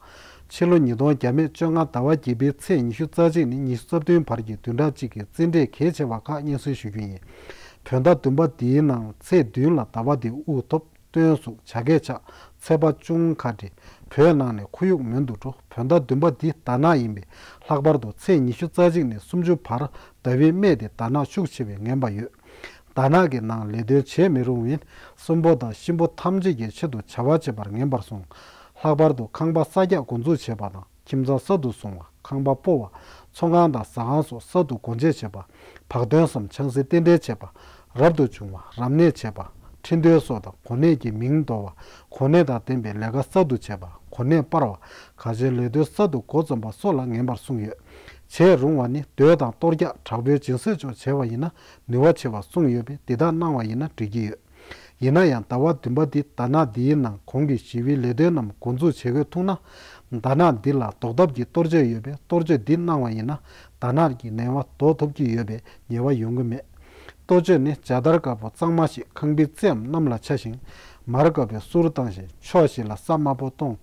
ཕྱི་ལོ་ཉིས་སྟོང་བརྒྱ་མེད་བཅོ་ལྔ་ཟླ་བ་བརྒྱད་པའི་ཚེས་ཉི་ཤུ་རྩ་གཅིག་ནས་ཉི་ཤུ་རྩ་བདུན་བར་གྱི་བདུན་ཕྲག་གཅིག་གི་རྩིས་འབྲས་གལ་ཆེ་བ་ཁག་སྙན་སེང་ཞུ་རྒྱུ་ཡིན། བོད་ཟླ་བདུན་པ་འདིའི་ནང་ཚེས་བདུན་ལ་ཟླ་བ་འདིའི་དབུ་ཐོབ། སྟོན་གཟུགས། བྱ་སྐད་ཆགས། ཚད་པ་ཅུང་ཁ་བྲལ། བོད་ནང་ནས་ཁོར་ཡུག་མོན་དུ་འགྲོ། བོད་ཟླ་བདུན་པ་འདི་ཟླ་ནག་ཡིན་པས། ལྷག་པར་དུ་ཚེས་ཉི་ཤུ་རྩ་གཅིག་ནས་སུམ་ཅུ་བར་ཟླ་བའི་སྨད་དེ་ཟླ་ནག་ཤུགས་ཆེ་བའི་ངན་པ་ཡོད། ཟླ་ནག་གི་ནང་ལས་དོན་བྱེད་མི་རུང་བས། གསོན་པོ་དང་གཤིན་པོ་ཐམས་ཅད་ཀྱི་ཆེད་དུ་བྱ་བ་བྱེད་པར་ངན་པར་གསུངས། ལྷག་པར་དུ་ཁང་པ་གསར་རྒྱག་འགོ་འཛུགས་བྱེད་པ་དང་། ཁྱིམ་ཚང་གསར་དུ་བཟུང་བ། ཁང་པ་སྤོ་བ། ཚོང་ཁང་དང་ཟ་ཁང་སོགས་གསར་དུ་སྒོ་འབྱེད་བྱེད་པ། བག་སྟོན་སམ་ཆང་སའི་རྟེན་འབྲེལ་བྱེད་པ། རབ་ཏུ་བྱུང་བ། རབ་གནས་བྱེད་པ། ཁྲི་འདོན་སོགས་དང་། གོ་གནས་ཀྱི་མིང་འདོར་བ། གོ་གནས་དང་ལྡན་པའི་ལས་ཀ་གསར་དུ་བྱེད་པ། གོ་གནས་སྤར་བ། གལ་ཆེའི་ལས་དོན་གསར་དུ་འགོ་རྩོམ་པ་སོགས་ལ་ངན་པར་གསུངས་ཡོད། བྱེད་རུང་བ་ནི་མདོས་དང་གཏོར་རྒྱག་དྲག་པོའི་སྦྱིན་སྲེག་སོགས་བྱས་པ་ཡིན་ན་ནུས་པ་ཆེ་བ་གསུངས་ཡོད་པས། འདི་དག་གནང་བ་ཡིན་ན་འགྲིག་གི་ཡོད། ཡིན་ན་ཡང་ཟླ་བ་བདུན་པ་འདི་ཟླ་ནག་འདིའི་ནང་གོང་གི་ཞི་བའི་ལས་དོན་རྣམས་འགོ་འཛུགས་བྱེད་དགོས་ཐུག་ན། ཟླ་ནག་འདི་ལ་ཟློག་ཐབས་ཀྱི་གཏོར་མཆོད་ཡོད་པས། གཏོར་མཆོད་འདི་གནང་བ་ཡིན་ན་ཟླ་ནག་གི་ནད་པ་ཟློག་ཐུབ་ཀྱི་ཡོད་པས་ཉེས་པ་ཡོང་གི་མེད། གཏོར་མཆོད་ནི་ཇ་དར་དཀར་པོ་གཙང་མ་ཞིག་ཁང་པའི་རྩེའམ་གནམ་ལ་ཕྱར་ཞིང་། མར་དཀར་པོའི་གསུར་བཏང་ཞིང་ཕྱོགས་བཞི་ལ་ས་དམར་པོ་གཏོང་།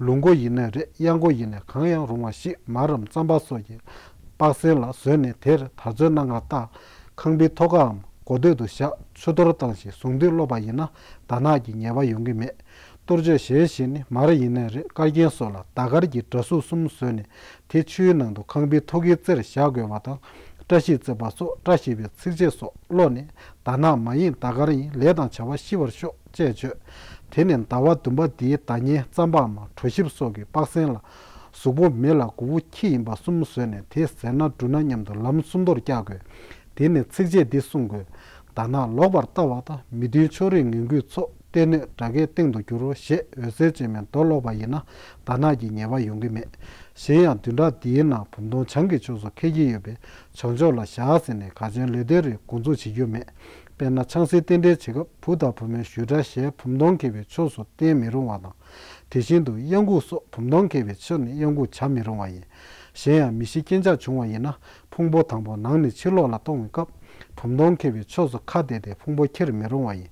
ལུག་མགོ་ཡིན་ནའི་རེད། གཡག་མགོ་ཡིན་ནའི་གང་ཡང་རུང་བ་ཞིག་མར་རམ་རྩམ་པ་སོགས་ཀྱི་པགས་སེལ་ལ་བཟོས་ནས་དེར་དར་ཚོན་སྣ་ལྔ་བཏགས། ཁང་པའི་ཐོག་ཁའམ་སྒོ་སྟོད་དུ་བཞག་ཆུ་གཏོར་བཏང་ཞིང་གཟུངས་འདུས་ཀློག་པ་ཡིན་ན་ཟླ་ནག་གི་ཉེས་པ་ཡོང་གི་མེད། གཏོར་མཆོད་གཞན་ཞིག་ནི་མར་ཡིན་ནའི་རེད། དཀར་རྒྱན་སོགས་ལ་ཟླ་དཀར་གྱི་འདྲ་གཟུགས་གསུམ་བཟོས་ནས་དེ་ཆུའི་ནང་དུ་ཁང་པའི་ཐོག་ཁའི་རྩེར་བཞག་དགོས་པ་དང་། བཀྲ་ཤིས་བརྩེགས་པ་སོགས་བཀྲ་ཤིས་པའི་ཚིགས་བཅད་སོགས་ཀློག་ནས། ཟླ་ནག་མ་ཡིན་ཟླ་དཀར་ཡིན། ལས་དང་བྱ་བ་ཤི་བར་ཤོག་ཅེས་བརྗོད། དེ་ནས་ཟླ་བ་བདུན་པ་འདིའི་ཟླ་ཉའི་རྩམ་པའམ་གྲོ་ཞིབ་སོགས་ཀྱི་པགས་སེལ་ལ་གཟུགས་པོ་མེ་ལ་མགོ་བོ་ཁྱི་ཡིན་པ་གསུམ་བཟོས་ནས་དེ་ཟས་ན་འབྲུ་ན་མཉམ་དུ་ལམ་སུམ་མདོར་བཀྱག་དགོས། དེ་ནས་ཚིགས་བཅད་འདི་གསུང་དགོས། ཟླ་ནག་ལོག་པར་ལྟ་བ་དང་། མི་མཐུན་ཕྱོགས་རིས་ངན་སྐུལ་ཚོགས། གཏེར་སྣོད་དགྲ་བགེགས་སྟེང་དུ་འགྱུར་རོ་ཞེས་འོད་ཟེར་ཅན་མའི་མདོ་ཀློག་པ་ཡིན་ན་ཟླ་ནག་གི་ཉེས་པ་ཡོང་གི་མེད། གཞན་ཡང་བདུན་ཕྲག་འདིའི་ནང་བུམ་སྟོང་བྱང་གི་ཕྱོགས་སུ་འཁེལ་གྱི་ཡོད་པས་བྱང་ཕྱོགས་ལ་བཞག་ཟེར་ནས་གལ་ཆེན་ལས་དོན་རིགས་འགོ་འཛུགས་བྱེད་རྒྱུ་མེད། དཔེར་ན་ཆང་སའི་རྟེན་འབྲེལ་བྱེད་སྐབས་བུ་དང་བུ་མོའི་ཞུ་སྒྲ་ཞེས་བུམ་སྟོང་འཁེལ་བའི་ཕྱོགས་སུ་བསྟན་མི་རུང་བ་དང་། དེ་བཞིན་དུ་གཡང་འགུགས་སོགས་བུམ་སྟོང་འཁེལ་བའི་ཕྱོགས་ནས་གཡང་འགུགས་བྱ་མི་རུང་བ་ཡིན། གཞན་ཡང་མི་ཤི་རྐྱེན་ཆག་བྱུང་བ་ཡིན་ན་ཕུང་པོ་དང་པོ་ནང་ནས་ཕྱི་ལོགས་ལ་གཏོང་བའི་སྐབས་བུམ་སྟོང་འཁེལ་བའི་ཕྱོགས་སུ་ཁ་གཏད་དེ་ཕུང་པོ་འཁྱེར་མི་རུང་བ་ཡིན།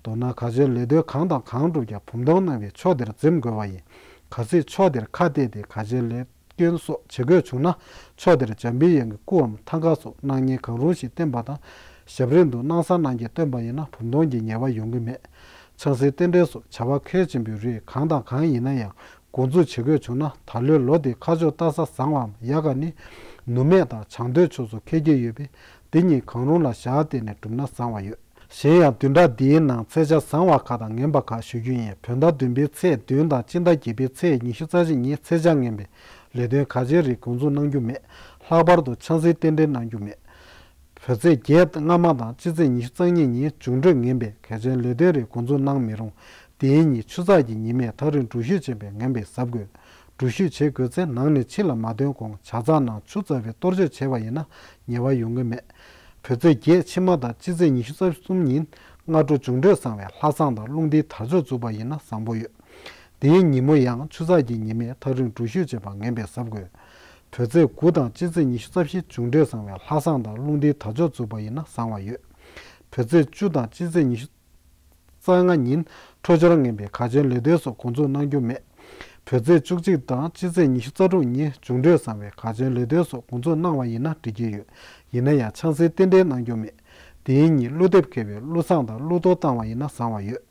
མདོར་ན་གལ་ཆེན་ལས་དོན་གང་དང་གང་བསྒྲུབ་ཀྱང་བུམ་སྟོང་གནང་བའི་ཕྱོགས་དེར་འཛེམ་དགོས་པ་ཡིན། གལ་སྲིད་ཕྱོགས་དེར་ཁ་གཏད་དེ་གལ་ཆེན་ལས་སྐྱོན་སོགས་བྱེད་དགོས་བྱུང་ན་ཕྱོགས་དེར་འཇམ་པའི་དབྱངས་ཀྱི་སྐུའམ་ཐང་ཀ་སོགས་གནང་མཁན་གང་རུང་ཞིག་བསྟེན་པ་དང་། ཞབས་རིམ་དུ་སྣང་ས་སྣང་བརྒྱད་བསྟེན་པ་ཡིན་ན་བུམ་སྟོང་གི་ཉེས་པ་ཡོང་གི་མེད། ཆང་སའི་རྟེན་འབྲེལ་སོགས་བྱ་བ་གལ་ཆེན་པོའི་རིགས་གང་དང་གང་ཡིན་ན་ཡང་འགོ་འཛུགས་བྱེད་དགོས་བྱུང་ན་ད་ལོའི་ལོ་འདིའི་ཁ་ཕྱོགས་སྟག་བཟའ་བཟང་བའམ་ཡག་ག་ནི་ནུབ་སྨད་དང་བྱང་སྟོད་ཕྱོགས་སུ་འཁེལ་གྱི་ཡོད་པས་འདི་གཉིས་གང་རུང་ལ་བཞག་བལྟས་ནས་བསྒྲུབས་ན་བཟང་བ་ཡོད། གཞན་ཡང་བདུན་ཕྲག་འདིའི་ནང་ཚེས་ཆ་བཟང་བ་ཁག་དང་ངན་པ་ཁག་ཞུ་རྒྱུ་ཡིན། བོད་ཟླ་བདུན་པའི་ཚེས་བདུན་དང་སྤྱི་ཟླ་བརྒྱད་པའི་ཚེས་ཉི་ཤུ་རྩ་གཅིག་ཉིན་ཚེས་ཆ་ངན་པའི་ལས་དོན་གལ་ཆེན་རིགས་འགོ་འཛུགས་གནང་རྒྱུ་མེད། ལྷག་པར་དུ་ཆང་སའི་རྟེན་འབྲེལ་གནང་རྒྱུ་མེད། བོད་ཚེས་བརྒྱད་སྔ་མ་དང་སྤྱི་ཚེས་ཉི་ཤུ་རྩ་གཉིས་ཉིན་འབྱུང་འཕྲོད་ངན་པས་གལ་ཆེན་ལས་དོན་རིགས་འགོ་འཛུགས་གནང་མི་རུང་། དེའི་ཉིན་ཆུ་ཚགས་ཀྱི་ཉི་མས་ཐག་རིང་འགྲུལ་བཞུད་བྱེད་པའི་ངན་པས་གཟབ་དགོས། འགྲུལ་བཞུད་བྱེད་དགོས་ཚེ་ནང་ནས་ཕྱི་ལ་མ་ཐོན་གོང་ཇ་ཚགས་ནང་ཆུ་བཙགས་པའི་གཏོར་མཆོད་བྱས་པ་ཡིན་ན་ཉེས་པ་ཡོང་གི་མེད། བོད་ཚེས་བརྒྱད་ཕྱི་མ་དང་སྤྱི་ཚེས་ཉི་ཤུ་རྩ་གསུམ་ཉིན་སྔ་དྲོ་འབྱུང་འཕྲོད་བཟང་བའི་ལྷ་བསང་དང་རླུང་རྟའི་དར་ལྕོག་འཛུགས་པ་ཡིན་ན་བཟང་པོ་ཡོད། དེའི་ཉིན་མོ་ཡང་ཆུ་ཚགས་ཀྱི་ཉི་མས་ཐག་རིང་འགྲུལ་བཞུད་བྱེད་པ་ངན་པས་གཟབ་དགོས། བོད་ཚེས་དགུ་དང་སྤྱི་ཚེས་ཉི་ཤུ་རྩ་བཞི་འབྱུང་འཕྲོད་བཟང་བའི་ལྷ་བསང་དང་རླུང་རྟའི་དར་ལྕོག་འཛུགས་པ་ཡིན་ན་བཟང་བ་ཡོད། བོད་ཚེས་བཅུ་དང་སྤྱི་ཚེས་ཉི་ཤུ་རྩ་ལྔ་ཉིན་འཕྲོད་སྦྱོར་ངན་པས་གལ་ཆེན་ལས་དོན་སོགས་འགོ་འཛུགས་གནང་རྒྱུ་མེད། བོད་ཚེས་བཅུ་གཅིག་དང་སྤྱི་ཚེས་ཉི་ཤུ་རྩ་དྲུག་ཉིན་འབྱུང་འཕྲོད་བཟང་བས་གལ་ཆེན་ལས་དོན་སོགས་འགོ་འཛུགས་གནང་བ་ཡིན་ན་འགྲིག་གི་ཡོད། ཡིན་ན་ཡང་ཆང་སའི་རྟེན་འབྲེལ་གནང་རྒྱུ་མེད། དེའི་ཉིན་ཀླུ་འདེབས་མཁས་པའི་ཀླུ་བསང་དང་ཀླུ་གཏོར་བཏང་བ་ཡིན་ན་བཟང་བ་ཡོད།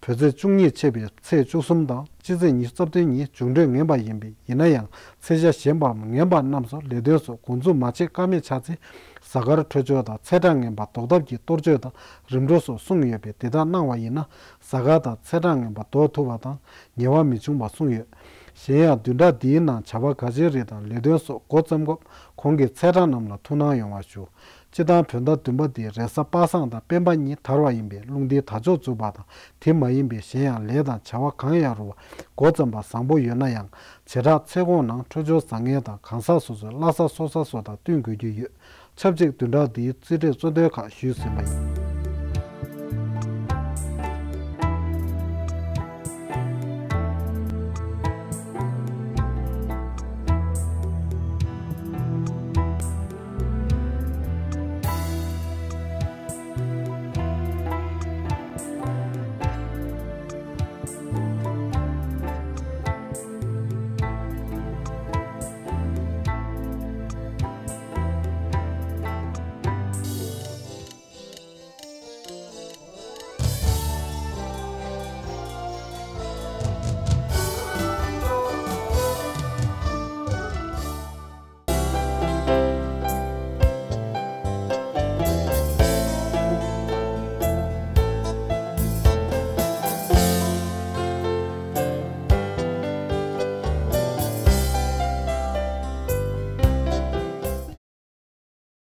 བོད་ཚེས་བཅུ་གཉིས་ཆད་པའི་ཚེས་བཅུ་གསུམ་དང་སྤྱི་ཚེས་ཉི་ཤུ་རྩ་བདུན་ཉིན་འབྱུང་འཕྲོད་ངན་པ་ཡིན་པས་ཡིན་ན་ཡང་ཚེས་ཆ་གཞན་པའམ་ངན་པ་རྣམས་སུ་ལས་དོན་སོགས་འགོ་འཛུགས་མ་བྱེད་ཀ་མེད་ཆགས་ཚེ་གཟའ་སྐར་འཕྲོད་སྦྱོར་དང་ཚེས་གྲངས་ངན་པ་ཟློག་ཐབས་ཀྱི་གཏོར་མཆོད་དང་རིམ་གྲོ་སོགས་གསུངས་ཡོད་པས་དེ་དག་གནང་བ་ཡིན་ན་གཟའ་སྐར་དང་ཚེས་གྲངས་ངན་པ་ཟློག་ཐུབ་པ་དང་ཉེས་པ་མི་འབྱུང་བ་གསུངས་ཡོད། གཞན་ཡང་བདུན་ཕྲག་འདིའི་ནང་བྱ་བ་གལ་ཆེན་རིགས་དང་ལས་དོན་སོགས་འགོ་བརྩམས་སྐབས་གོང་གི་ཚེས་གྲངས་རྣམས་ལ་ཐུགས་སྣང་ཡོང་བ་ཞུ། སྤྱིར་བཏང་བོད་ཟླ་བདུན་པ་འདིའི་རེས་གཟའ་པ་སངས་དང་སྤེན་པ་གཉིས་དར་བ་ཡིན་པས་རླུང་རྟའི་དར་ལྕོག་འཛུགས་པ་དང་དེ་མ་ཡིན་པའི་གཞན་ཡང་ལས་དང་བྱ་བ་གང་ཡང་རུང་བ་འགོ་བརྩམས་པ་བཟང་པོ་ཡོད་ན་ཡང་བྱེ་བྲག་ཚེས་གོང་ནང་འཕྲོད་སྦྱོར་བཟང་ངན་དང་གང་ཟག་སོ་སོའི་བླ་གཟའ་སྲོག་གཟའ་སོགས་དང་བསྟུན་དགོས་ཀྱི་ཡོད། ཆབས་ཅིག་བདུན་ཕྲག་འདིའི་རྩིས་འབྲས་གཙོ་དོན་ཁག་ཞུས་ཟིན་པ་ཡིན།